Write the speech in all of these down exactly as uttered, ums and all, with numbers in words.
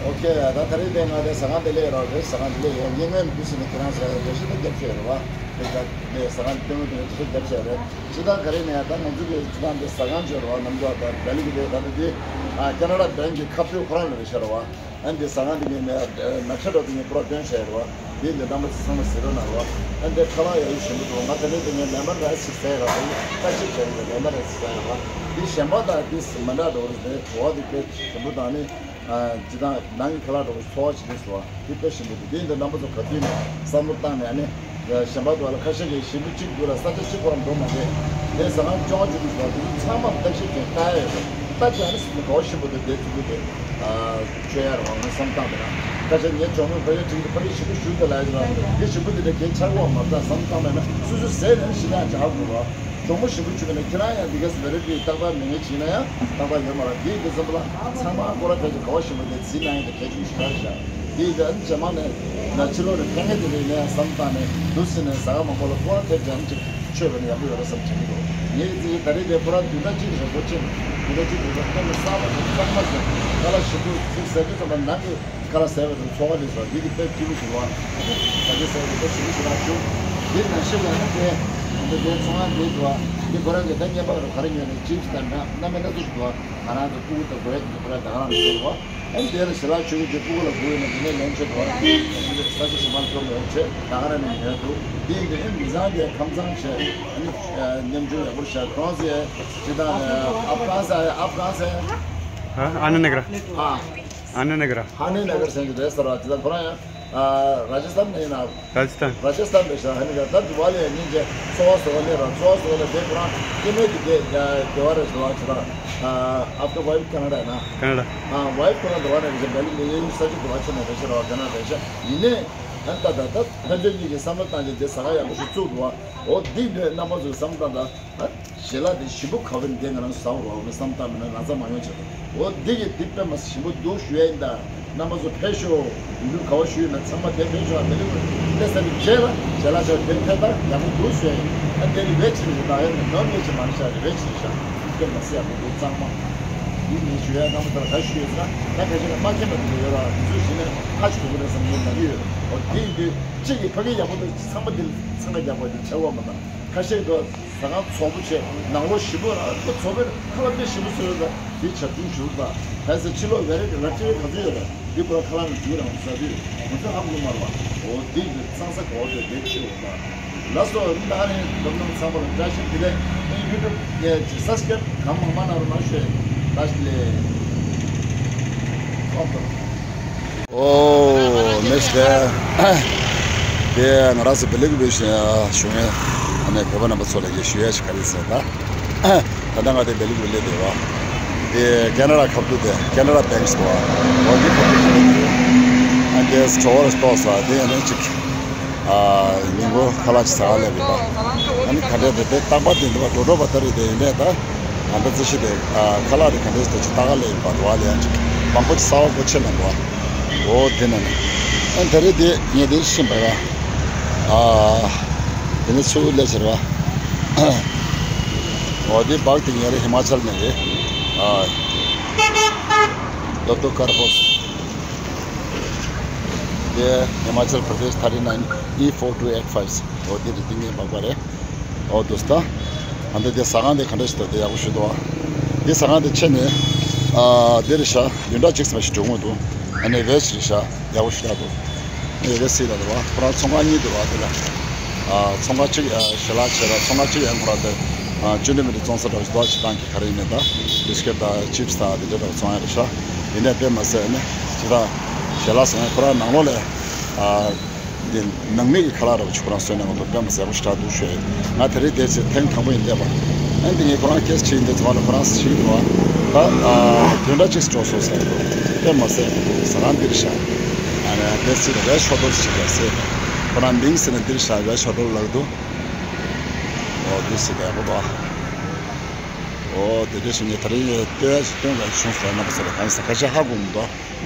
ཨོ་ཁེ། ད་ད་རེས་དེ་ང་དེ་ཟ་ཁང་དེ་སླེབས་རོགས་རེད། ཟ་ཁང་དེ་སླེབས་ཡོད། ངས་སྔོན་འདི་སུ་ནས་ཁྱེད་རང་ཟ་ཁང་དེ་ཞིག་ཏུ་རྒྱབ་ཆེ་རེད་བ། དེ་ད་དེ་ཟ་ཁང་དེ་ངོས་དེ་ཞིག་རྒྱབ་ཆེ་རེད། ཅི་ད་ག་རེ་ནས་ད་ང་ཚོ་གི་ཅི་ད་འདི་ཟ་ཁང་ཆེ་རེད་བ། ནམ་རྒྱུན་ད་བེ་ལི་གི་དེ་ད་ནི་དེ་ཨ་ཁེ་ན་ཌ་བེང་གི་ཁ་ཕྱོགས་ཁོ་རང་ལ་རེད་ཤག་རེད་བ། ཨ་འདི་ཟ་ཁང་འདི་ངས་ནས་ནག་ཆ་འདྲ་དེ་ངས་པུ་ར་སྟོན་བྱས་རེད་བ། འདི་འདི་རྣམ་པ་ཚོ་ཚང་མ་གཟིགས་རོགས་གནང་རོགས། ཨ་འདི་ཁ་ལག་ཡག་ཡོད་ཞིམ་པོ་འདུག་ང་དེ་འདྲའི་དེ་ངས་ལེ་མོན་རའི་སི་ཞིག་ཟས་ར། ཨ་ཡི་ལྟ་ཞིབ་བྱས་ཡོད། ལེ་མོན་རའི་སི་ཟས་ར། འདི་གཞན་པ་དང་འདི་མི་འདྲ་འགྲོ་རེད། འདི་གོ་བ་འདི་དཔེ་ཞིམ་པོ་དང་ནི། ཨ་ཇི་ལྟར་ནང་གི་ཁ་ལག་འདྲ་བོ་ཚོར་བ་བྱེད་ཀྱིན་སོང་བ་འདི་དཔེ་ཞིམ་པོ་འདུག་འདི་འདི་རྣམ་པ་ཚོ་ག་དུས་ནས་བསམ་བློ་བཏང་ནས་ཨ་ནི། གཞན་པ་འདུག་ལ་ཁ་ཤས་ཀྱིས་ཞིམ་པོ་གཅིག་འདུག་ལ་ས་ཆ་གཅིག་པོ་རང་འགྲོ་མ་བསྡད། དེ་ཟ་ཁང་ཅོག་ཅིག་འདུག་ཟེར་བ་དེ་ཚོ་ཚང་མ་བརྟག་ཞིབ་བྱས་ལྟ་ཡ་ཡོད་རེད། ལྟ་བྱས་ནས་སྲིད་ན་གོ་ཞིམ་པོ་འདུག་དེ་ཚོ་འདུག་དེ་ཆོས་ཡ་རེད་བ། ངས་བསམ་བཏང་དེ་ན་ཁ་ཤས་ངའི་གྲོགས་མོས་ཕ་གིར་ཁྲིད་ཀྱི་ཕ་གིར་ཞིམ་པོ་ཞུ་དེ་ལ་ཡ་ཟེར་བ་འདི་ཞིམ་པོ་འདི་འདྲ་གལ་ཆེ་བོ་མ་རེད་བསམ་བཏང་མེད་ན་སོ་སོ་ཟས་ནས་ཞི་ལ་ཡང་བྱ་དགོས་བ། གྲོགས་མོ་ཞིམ་པོ་བྱུང་བ་ན་ཁྱེད་རང་ཡང་འདི་ག་སེ་ཝེ་རའི་ཊི་ཏག་ཏག་མེད་མཁན་བྱས་ན་ཡང་ཏག་ཏག་ཡོད་མ་རེད། འདི་འདི་ཙམ་པ་ལ་ཚང་མ་ཁོ་ར་ཕལ་ཆེར་ག་བ་ཞིམ་པོ་དེ་ཟིན་ན་ཡང་དེ་གལ་ཆེན་ཞིག་རེད་ཤག་འདི་འདི་ཨ་ནི་རྗེས་མ་ནས་ན་ཕྱི་ལོགས་ནས་ཕན་ངེས་དེ་རེད་ནས་བསམ་བཏང་ནས་འདུག་ཟིན་ནས་ཟ་ཁང་མང་པོ་ལ་ཁོ་ར་ཐེབས་ཀྱང་ཅིག་ཆོད་པ་ནི་ཡག་པོ་ཡོད་རེད་བསམ་བྱེད་ཀྱི་འདུག་ངས་ཅིག་ད་རེས་དེ་ཁོ་ར་བདུན་ཕྲག་གཅིག་རེད་པོ་ཆེ་བདུན་ཕྲག་གཅིག་རེད་པོ་ཁོ་ནི་གསར་པ་ཞིག་གཙང་མ་ཟེར་ཁ་ལག་ཞིམ་པོ་ཅིག་ཟ་དུས་ཙམ་པ་ནང་གི་ཁ་ལག་ཟས་པ་དང་ཚོ་བ་ལས་སོ་འདི་གི་དཔེ་སྐྱིད་པོ་ཞིག་རེད་བ། ད་ལྟའི་ཟས་པ་དཔེ་ཞིམ་པོ་ཞིག་རག་བྱུང་། འདི་ནང་ཞིག་ལ་ནི་དེ་འདི་དེ་ཚོང་ཁང་འདི་འདུག་བ། འདི་ཁོ་རང་གི་ད་བརྙན་པ་རུ་ག་རེ་ཉོས་ནས་ཅིབ་སི་དང་འདྲ་སྣ་མིན་སྣ་ཚོགས་ཤིག་འདུག་བ། ང་རང་ཚོ་ཕྲུ་གུ་དང་གོ་ཡ་དེ་ཁོ་རང་ད་ག་རང་ནས་བཟོས་བ། ཨ་ནི་དེ་ལ་ཞལ་ལག་མཆོད་ཀྱི་དེ་ཕྲུ་གུ་ལ་དགོས་ཡོད་ན་དེ་ནས་ལེན་ཆོག་འདུག་བ། ས་ཆ་ཞིག་མར་ཚོར་མེད་བྱས་ད་ག་རང་ནས་ཉོས་འདུག་འདི་འདི་ཨེ་མི་ཚང་གི་ཁམས་ཚང་བྱས་ཨ་ནི་མཉམ་སྤྱོད་ཡག་པོ་བྱས་ཁོང་ཚོས་ཇི་ལྟར་ཨབ་གྷན་ས་ཨབ་གྷན་ས་ཨ་ཨ་ནི་ནི་ག་ར་ཨ་ཨ་ནི་ནི་ག་ར་ཧ་ནི་ནི་ག་ར་ཟེར་གྱི་རེད་ཟེར་བ་ཇི་ལྟར་ཁོ་རང་ཡང་། ཨ་ར་ཇ་སྟན་ནས་ཡིན་ན། ར་ཇ་སྟན། ར་ཇ་སྟན་རེད་ཤག་ཧ་ནི་ག་ད་དུ་བ་ལས་ཉིན་གྱི་ཚོ་བ་བཟོ་བ་ལས་ར་ཚོ་བ་བཟོ་བ་ལས་དེ་ཁོ་རང་སྐྱེ་དམན་དེ་གས་ཡ་དེ་བ་རེད་ཟེར་བ་ཇི་ལྟར། ཨ་ཨབ་ཏུ་ཝའི་ཕི་ཁ་ན་ཌ་ཡིན་ན། ཁ་ན་ཌ། ཨ་ཝའི་ཕི་ཁོ་རང་དུ་བ་ནས་རེད་ཤག་བེ་ལི་ལི་ཡིན་ས་ཆ་དུ་བ་ཆེ་ན་རེད་ཤག་ར་བ་ཁ་ན་ཌ་རེད་ཤག་ཡིན་ནའི། ཨ་ད་ད་ད་ཕན་ཚུན་གཉིས་ཀྱིས་བསམ་བློ་བཏང་རྗེས་དེ་ཟ་ཁང་ཡག་པོ་ཞིག་བཙུགས་འདུག་བ། འོ་འདི་འདྲའི་རྣམ་པ་ཚོས་བསམ་བློ་བཏང་ད། ཞལ་ལག་དེ་ཞིམ་པོ་ག་བ་ནི་དེ་ང་རང་ཟ་བ་རོགས་ནས་བསམ་བཏང་མེད་ན་ན་ཚ་མ་ཡོང་བྱས་ཏེ། འོ་འདི་གི་འདི་དཔེ་མ་ཞིམ་པོ་འདུག་ཞུ་ཡ་ཡིན་ད། རྣམ་པ་ཚོ་ཕེབས་ཤོག་ཡིན་འདུག་ག་བ་ཞུ་ཡིན་ན་ཚང་མ་དེ་ཕེབས་ཤོག་ཨ་མི་ལི་ཀོ་ལྟ་ས་ནི་རྗེས་ལ་ཞལ་ལག་ཆོག་དེ་ཕེབས་ད་ཡག་པོ་འདུག་ཞུ་ཡ་ཡིན། ཨ་དེ་ནི་བེ་ཆི་རེད་ད་ཡོད་ནི་ནོན་བེ་ཆི་མ་རེད་ཤག་རེད་བེ་ཆི་རེད་ཤག་དཔེ་མ་སྲིད་ཡག་པོ་འདུག་གཙང་མ། འདི་ནི་ཞུ་ཡ་རྣམ་པ་ཚོ་ལ་ག་ཞུ་ཡོད་ཟེར་ན་ད་ཕལ་ཆེར་མ་མཁྱེན་པ་དེ་འདྲ་ཡོད་ར་འདི་ཚོ་ཞུས་ནས་ཧ་ཆུ་གི་རེད་བསམ་ཡོད་མ་གི་ཡོད། འོ་དེ་ཡིན་དུས་གཅིག་གི་ཕ་གི་ཡག་པོ་འདུག་ཚང་མ་འདི་ཚང་ག་རྒྱག་པ་དེ་ཆེ་བ་མ་དང་ཁ་ཤས་འདུག་ཟ་ཁང་བཙོག་པོ་བྱས་ནང་ལོགས་ཞིམ་པོ་ར་ཨ་ཁོ་བཙོག་པོའི་ཁ་ལག་དཔེ་ཞིམ་པོ་བཟོས་ཡོད་ད། འདི་བྱ་ཐུང་ཞུ་ད། གལ་སྲིད་ཕྱི་ལོགས་ཝེ་རེ་ཊི་ར་ཊི་རེ་ག་ཚོད་ཡོད་རེད། འདི་ཁོ་ར་ཁ་ལག་ནས་འདིའི་རང་ཟ་དུས་ང་ཚོ་ཧ་གོ་མ་རེད་བ། འོ་འདི་འདི་གཙང་ས་གོ་བ་དེ་འདི་ཆེ་བ་ད། ལགས་སོ་ད་རིང་སྡོམ་ནང་ཚང་མ་ལ་བཀྲ་ཤིས་བདེ་ལེགས། ཨེ་ཡུ་ཊུབ་ཡ་ཅིག་སབ་སི་ཀེ་རེབ་གང་མང་མང་གནང་རོགས་གནང་ཞུ་ཡ་ཡིན། བཀྲ་ཤིས་བདེ་ལེགས། ཨོ་ནེག་སི་ཊི་ཌེ། དེ་ང་རང་ཚོ་བི་ལི་གི་བི་ཞིང་གཞུང་ཨ་ནེ་བོད་པ་རྣམ་པ་ཚོ་ལ་ཡེ་ཞུ་ཡ་ཞིག་ག་རེ་ཟེར་ད། ད་ལྟ་ང་དེ་བི་ལི་གི་བི་ལི་དེ་བ། དེ་ཁེ་ན་ཌ་ཁ་ཐུག་དེ་ཁེ་ན་ཌ་བེང་སི་དེ་བ། འོ་དེ་ཁ་ཐུག་དེ་ཨ་དེ་ཁྲོ་བོར་ཏོག་ས་དེ་ཨ་ནེ་ཅིག་ཨ་ཉིན་གུང་ཁ་ལག་ཅིག་ཟ་ག་སླེབས་ཡོད་པ། ཨ་ནེ་ག་འདྲ་དེ་དེ་རྟག་པར་དེ་འདུག་པ་འགྲོ་འགྲོ་བ་ལྟ་རེད་དེ་ཡིན་ནས་ད། ང་འདྲ་རྩི་ཤི་དེ་ཨ་ཁ་ལག་དེ་ག་འདྲས་དེ་ཅི་ལྟ་ག་ལེ་ཡིན་པ་དུ་བ་ལེ་ཡང་ཅིག་མང་པོ་ཅིག་ས་བ་སྒོ་ཕྱེ་ལ་འགྲོ་བ། འོ་དེ་ན་ནི་ཨ་ད་རེས་དེ་ངས་དེ་ཤི་བར་བ། ཨ་དེ་ནི་ཚུར་ལས་ཟེར་བ། འོ་དེ་བག་དེ་ངས་རེ་ཧི་མ་ཅལ་ནས་རེད། ཨ་ལོ་ཏོ་ཀར་བོ་སི། དེ་ཧི་མ་ཅལ་པར་དེཤ་ཐར་ཊི་ནའིན་ཨི་ཕོར་ཊུ་ཨེཊ་ཕའིབ། འོ་དེ་རེད་དེ་ངས་བག་པ་རེད། ཨོ་དུ་སྟ། ཨ་འདི་དེ་ཟ་ཁང་དེ་ག་འདྲ་ཞིག་འདུག་དེ་ཡག་པོ་ཞིག་འདུག་ཨ། དེ་ཟ་ཁང་དེ་ཕྱེ་ནས། ཨ་དེ་རེད་ཤག་བདུན་ཕྲག་གཅིག་ཙམ་ཞིག་འགྲོ་གི་འདུག་ཨ་ནི་བེ་ཇི་རེད་ཤག་ཡག་པོ་ཞིག་རག་འདུག་ཨ་ནི་བེ་ཇི་ལ་འདུག་ཨ་ཁོ་རང་ཚོང་ཁང་གཉིས་འདུག་ཨ་དེ་ལ། ཨ་ཚོང་ཁང་གཅིག་ཨ་ཞལ་ལག་བྱས་ར་ཚོང་ཁང་གཅིག་ཡང་ཁོ་རང་དེ། ཨ་བཅུ་འདྲ་མི་འདྲ་བཙོང་ས་འདྲ་བོ་ཞིག་འདུག་ཨ་སྤྱིར་བཏང་གི་ག་རེ་ཡིན་ནའི་ད་བིས་ཀེ་ཊི་དང་ཅིབ་སི་དང་དེ་འདྲ་འདྲ་བོ་ཚོང་ཡ་རེད་ཤག་ཡིན་ནའི་དཔེ་མ་ཟད་ཨ་ནི་སྤྱིར་བཏང་ཞལ་ལག་ཚོང་ཡ་ཁོ་རང་ནང་ལོགས་ལ། ཨ། འདི་ནང་མི་གི་ཁ་ལག་ར་བ་ཆུ་ཁོ་རང་སོན་ནས་ང་ཚོ་དཔེ་མ་ཟད་པོ་ཞེ་དྲག་འདུག་ཤོད། ང་དེ་རིང་དེ་ཚེ་ཐེངས་དང་པོ་ཡིན་བསྡད་པ། ཨ་འདི་ངས་ཁོ་རང་སྐད་ཆ་ཡིན་དེ་ཚོ་ལ་ཁོ་རང་ཞིག་འདུག་ཨ། ད་ཨ་བདུན་ཕྲག་གཅིག་འགྲོ་སོང་ཟེར་འདུག་དཔེ་མ་ཟད་ཟ་ཁང་འདིར་བཞག་ཨ་ནི་དེ་ཚེ་ལ་བའི་ཤོ་ཏོར་ཞིག་ལ་ཟེར། ཁོ་རང་མིང་ཟེར་ནས་འདིར་བཞག་བའི་ཤོ་ཏོར་ལགས་འདུག་ཨོ་འདི་ཟེར་བསྡད་པ་པ། ཨོ་དེ་འདྲ་ཞིག་ངས་དེ་རིང་ངས་ལྟོས་ཡ་ཞིག་སྟོན་དགོས་བྱུང་ཟེར་རྣམ་པ་ཚོ་ལ་གང་ཟེར་ཁ་ཤས་ཧ་གོ་མི་འདུག་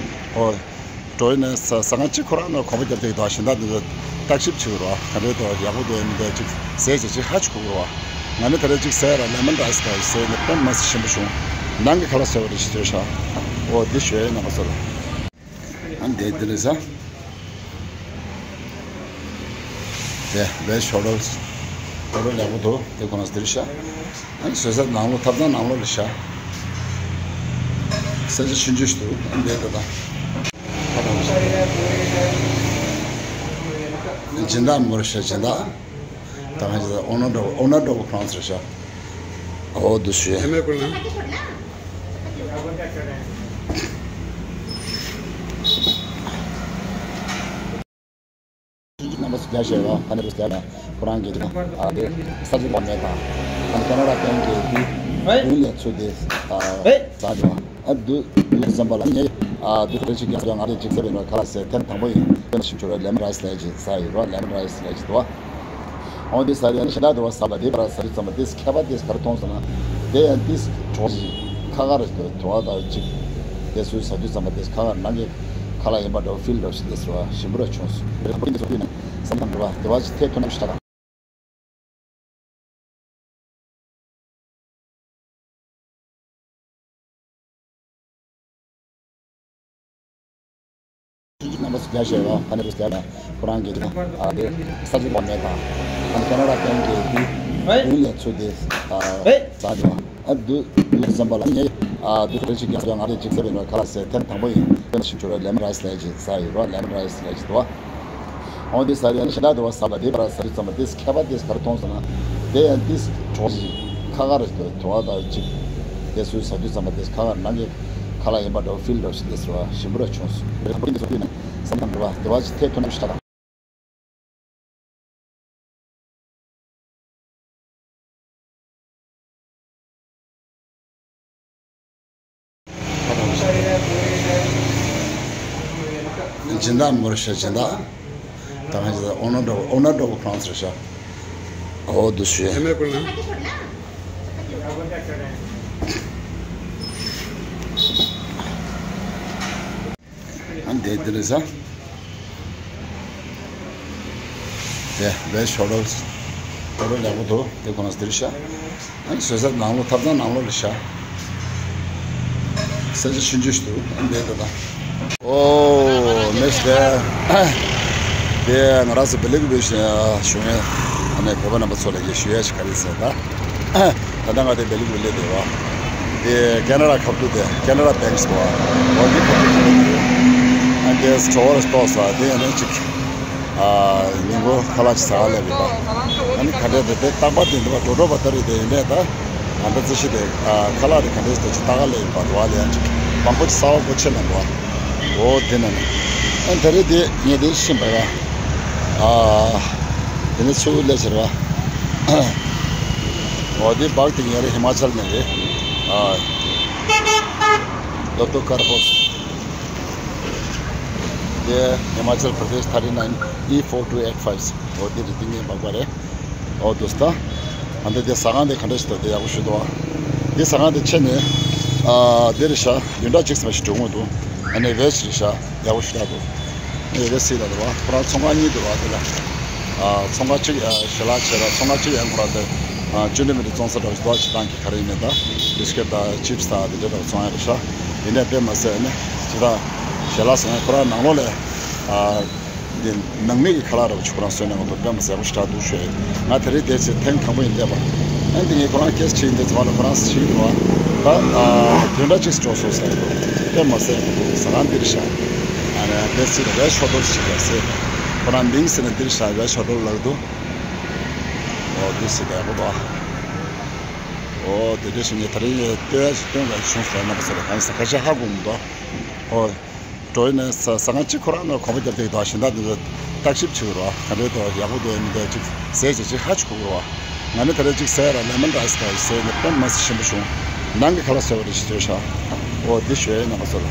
ཨོ། འགྲོ་ཡིན་ན་ཟ་ཟ་ཁང་གཅིག་ཁོ་རང་ནང་གོམ་པ་རྒྱབ་བསྡད་ཀྱི་འདུག་གཞན་དག་འདི་ཚོ་བརྟག་ཞིབ་བྱེད་དགོས་རེད་བ། ག་འདྲའི་འདུག་ཡག་པོ་འདུག་ཡིན་མི་འདུག་ཅིག་ཟས་བྱེད་ཅིག་ཧ་ཅིག་གོ་དགོས་རེད་བ། ང་ནི་ད་རེས་ཅིག་ཟས་ར་ལེ་མོན་རའི་སི་དང་ཟས་ནི་དཔེ་མ་སྲིད་ཞིམ་པོ་བྱུང་། ནང་གི་ཁ་ལག་ཟས་པ་རེ་ཞིག་བཟོས་ཤག་ཨོ་འདི་ཞུ་ཡ་ཡིན་རྣམ་པ་ཚོ་ལ། ཨ་འདི་འདི་རེད་ས། དེ་བའི་ཤོ་ལོ་ཤོ་ལོ་ལེགས་པོ་འདུག་དེ་ཁོ་ན་འདིར་ཤ། ཨ་བཟོས་ས་ནང་ལོགས་ཐབ་ཚང་ནང་ལོགས་ལ་ཤ། ས་ཆ་ཆུང་ཆུང་ཞིག་འདུག་ཨ་འདི་ད་ད། སྦྱིན་བདག་མོར་ཤ་སྦྱིན་བདག་ད་གང་ཞིག་ཨོ་ནར་འགྲོ་ཨོ་ནར་འགྲོ་ཁོ་རང་ཚོར་ཤ། ཨོ་འདུག་ཞུ། ཨེ་མེ་ཀུན་ལ། རྣམ་པ་སུ་བརྒྱ་ཞེས་པ་ཕ་ནས་རུ་བརྒྱ་དང་ཁོ་རང་གི་ཨ་དེ་ས་ཆ་བར་མེད་དང་ཨ་ནི་ཁེ་ན་ཌ་གན་གྱི་དེ་དགུན་ལས་ཚུད་དེ་ཨ་ཟ་དེ་བ་ཨ་དུ་དུ་ཟམ་པ་ལ་ངས་ཨ་དུ་རེ་ཞིག་རྒྱ་ང་རེ་ཅིག་ཟ་བའི་ནོར་ཁ་ལ་ཟས་ཐེངས་དང་པོ་ཡིན་དེ་ལ་ཞིབ་ཆུ་ར་ལེ་མོན་ར་ཡི་སི་ལས་ཅིག་ཟ་ཡོད་ར་ལེ་མོན་ར་ཡི་སི་ལས་ཅིག་དུ་བ། འོ་དེ་ཟ་རེ་ཡང་ཞེ་དྲག་དུ་བ་ཟ་བ་དེ་བར་ཟ་དུས་ཙམ་པ་དེ་ཁྱད་པར་དེ་ག་རེ་མཐོང་སོང་ན་དེ་ཡང་དེ་གྲོགས་ཀྱི་ཁ་ཁ་རེ་དུ་དུ་བ་དང་ཅིག་དེ་ཚོའི་ཟ་དུས་ཙམ་པ་དེ་ཁ་ཁ་ནང་གི་ཁ་ལག་ཡིན་པ་འདྲ་བོ་ཕིལ་འདྲ་བོ་ཞིག་དེ་ཚོ་བ་ཞིམ་པོ་ར་བྱུང་སོང་། དེ་ཁ་པར་དེ་ཚོ་ཕུལ་ནས་བསམ་བློ་འགྲོ་བ་དེ་བ་ཅིག་ཐེབས་ཐུབ་ན་ཞེ་དྲག་རྣམ་པ་སུ་བརྒྱ་ཞེས་པ་ཕ་ནས་རུ་བརྒྱ་དང་ཁོ་རང་གི་ཨ་དེ་ས་ཆ་བར་མེད་དང་ཨ་ནི་ཁེ་ན་ཌ་གན་གྱི་དེ་དགུན་ལས་ཚུད་དེ་ཨ་ཟ་དེ་བ་ཨ་དུ་དུ་ཟམ་པ་ལ་ངས་ཨ་དུ་རེ་ཞིག་རྒྱ་ང་རེ་ཅིག་ཟ་བའི་ནོར་ཁ་ལ་ཟས་ཐེངས་དང་པོ་ཡིན་དེ་ལ་ཞིབ་ཆུ་ར་ལེ་མོན་ར་ཡི་སི་ལས་ཅིག་ཟ་ཡོད་ར་ལེ་མོན་ར་ཡི་སི་ལས་ཅིག་དུ་བ། འོ་དེ་ཟ་རེ་ཡང་ཞེ་དྲག་དུ་བ་ཟ་བ་དེ་བར་ཟ་དུས་ཙམ་པ་དེ་ཁྱད་པར་དེ་ག་རེ་མཐོང་སོང་ན་དེ་ཡང་དེ་གྲོགས་ཀྱི་ཁ་ཁ་རེ་དུ་དུ་བ་དང་ཅིག་དེ་ཚོའི་ཟ་དུས་ཙམ་པ་དེ་ཁ་ཁ་ནང་གི་ཁ་ལག་ཡིན་པ་འདྲ་བོ་ཕིལ་འདྲ་བོ་ཞིག་དེ་ཚོ་བ་ཞིམ་པོ་ར་བྱུང་སོང་། རེ་བ་འདི་ཚོ་ཕུལ་ནས་བསམ་བློ་འགྲོ་བ་དེ་བ་ཅིག་ཐེབས་ཐུབ་ན་ཞེ་དྲག་སྦྱིན་བདག་མོར་ཤ་སྦྱིན་བདག་ད་གང་ཞིག་ཨོ་ནར་འགྲོ་ཨོ་ནར་འགྲོ་ཁོང་ཚོར་ཤ་ཨོ་དུ་ཞུ། ཨེ་མེ་ཀུན་ལ། ཨ་འདི་འདི་རེད་ས། དེ་བའི་ཤོ་ལོ་ཤོ་ལོ་ལེགས་པོ་འདུག་དེ་ཁོ་ན་འདིར་ཤ། ཨ་བཟོས་ས་ནང་ལོགས་ཐབ་ཚང་ནང་ལོགས་ལ་ཤ། ས་ཆ་ཆུང་ཆུང་ཞིག་འདུག་ཨ་འདི་ད་ད། ཨོ་མེ་ཤི་དེ། དེ་ང་རང་ཚོ་བེ་ལི་ཀུ་བེ་ཤ་ཞུ་ངེས་ཨ་ནི་བོད་པ་རྣམ་པ་ཚོ་ལ་ཡེ་ཞུ་ཡ་ཞིག་ག་རེ་ཟེར་ད། ད་ལྟ་ང་དེ་བེ་ལི་ཀུ་སླེབས་བསྡད་པ། དེ་ཁེ་ན་ཌ་ཁ་ཐུག་དེ་ཁེ་ན་ཌ་བེང་ཀི་སི་བ། འོ་འདི་ཁ་ཐུག་ཁ་ཐུག་དེ། ཨ་འདི་གྲོ་བོར་ཏོག་ས་དེ་ཡང་ན་ཅིག་ཨ་ཉིན་གུང་ཁ་ལག་ཅིག་ཟ་སླེབས་ཡོད་པ། ཨ་ནི་ག་འདྲས་དེ་དེ་རྟག་པར་དེ་འདུག་པ་འགྲོ་འགྲོ་བ་ལྟ་རེད་དེ་ཡིན་ནས་ད། ཨ་ད་རྩི་ཤི་དེ་ཨ་ཁ་ལག་དེ་ག་འདྲས་དེ་ཅིག་ལྟ་ག་སླེབས་ཡོད་པ་འདུག་བ་ལས་ཡང་ཅིག་མང་པོ་ཅིག་ཟ་བ་སྒོ་ཕྱེ་ན་འདུག་བ། འོ་དེ་ནས་ཨ་ད་རེས་དེ་ངས་དེ་ཤེས་པ་ཡ། ཨ་དེ་ནས་ཚུར་སླེབས་ཟེར་བ། འོ་དེ་བག་དེ་ངས་རེད་ཧི་མ་ཅལ་ནས་རེད། ཨ་ལོ་ཏོ་ཀར་ཧོ་སི། དེ་ཧི་མ་ཅལ་པྲ་དེཤ་thirty nine E four two eight five འོ་དེ་རེད་དེ་ངས་བག་པ་རེད། ཨོ་དུ་སྟ། ཨ་འདི་དེ་ཟ་ཁང་དེ་ག་འདྲ་ཞིག་འདུག་དེ་ཡག་པོ་ཞིག་འདུག་ཨ། དེ་ཟ་ཁང་དེ་ཕྱེ་ནས། ཨ་དེ་རེད་ཤག་ཡོན་ཀྲག་གཅིག་ཙམ་ཞིག་འགྲོ་གི་འདུག་ཨ་ནི་བེ་ཇི་རེད་ཤག་ཡག་པོ་ཞིག་རག་འདུག་ཨ་ནི་བེ་སི་ལ་འདུག་ཨ་ཁོ་རང་ཚོང་ཁང་གཉིས་འདུག་ཨ་དེ་ལ། ཨ་ཚོང་ཁང་གཅིག་ཨ་ཞལ་ལག་བྱས་ར་ཚོང་ཁང་གཅིག་ཡང་ཁོ་རང་དེ། ཨ་བཅུ་འདྲ་མི་འདྲ་བཙོང་ས་འདྲ་ཞིག་འདུག་ཨ་སྤྱིར་བཏང་གི་ག་རེ་ཡིན་ནའི་ད། བི་སི་ཀེ་ཊི་དང་ཅིབ་སི་དང་དེ་འདྲ་འདྲ་བཙོང་ཡ་རེད་ཤག་ཡིན་ནའི་དཔེ་མ་ཟད་ཨ་ནི་སྤྱིར་བཏང་ཞལ་ལག་ཟ་ཁང་ཁོ་རང་ནང་ལོགས་ལ། ཨ། འདི་ནང་མི་གི་ཁ་ལག་ར་བ་ཆུ་ཁོ་རང་བཟོས་ནས་ང་ཚོ་དཔེ་མ་ཟད་པོ་ཞེ་དྲག་འདུག་ཤོད། ང་དེ་རིང་བསྡད་ཚེ་ཐེངས་དང་པོ་ཡིན་བསྡད་པ། ཨ་འདི་ངས་ཁོ་རང་སྐད་ཆ་དྲིས་ཡིན་བསྡད་ཚེ་བ་ལ་ཁོ་རང་ཞིག་འདུག་བ། ད་ཨ་དོན་འདྲ་ཅིག་འགྲོ་སོང་ཟེར་འདུག་དཔེ་མ་ཟད་ཟ་ཁང་འདིར་ཤག་ཨ་ནི་བསྡད་ཚེ་རེ་ཤོ་ཏོར་ཅིག་ལ་ཟེར། ཁོ་རང་མིང་ཟེར་ནས་འདིར་ཤག་རེ་ཤོ་ཏོར་ལབ་འདུག་ཨོ་འདི་ཟེར་བསྡད་པ་དང་། ཨོ་དེ་འདྲ་ཞིག་ངས་དེ་རིང་ངས་ལྟོས་ཡ་ཞིག་སྟོན་དགོས་བྱུང་སོང་ན་པ་ཟེར་ལ་གང་ཟེར་ཁ་ཤས་ཧ་གོ་མི་འདུག་ཨོ། འགྲོ་ཡིན་ན་ཟ་ཟ་ཁང་གཅིག་ཁོ་རང་ནང་གོམ་པ་རྒྱབ་སྟེ་དང་གཞན་དག་འདི་ཚོ་བརྟག་ཞིབ་བྱེད་དགོས་རེད་བ། ག་འདྲའི་ཐོག་ཡག་པོ་འདུག་མི་འདུག་ཅིག་ཟས་བྱེད་ཅིག་ཧ་ཅིག་གོ་དགོས་རེད་བ། ང་ནི་ད་རེས་ཅིག་ཟས་ར་ལེ་མོན་ར་ཡི་སི་ག་ཟས་ནི་དཔེ་མ་སྲིད་ཞིམ་པོ་བྱུང་། ནང་གི་ཁ་ལག་ཟས་པ་རེ་ཞིག་བཟོས་ཤག་ཨོ་འདི་ཞོས་ཡིན་ན་མ་ཟོས་ལ།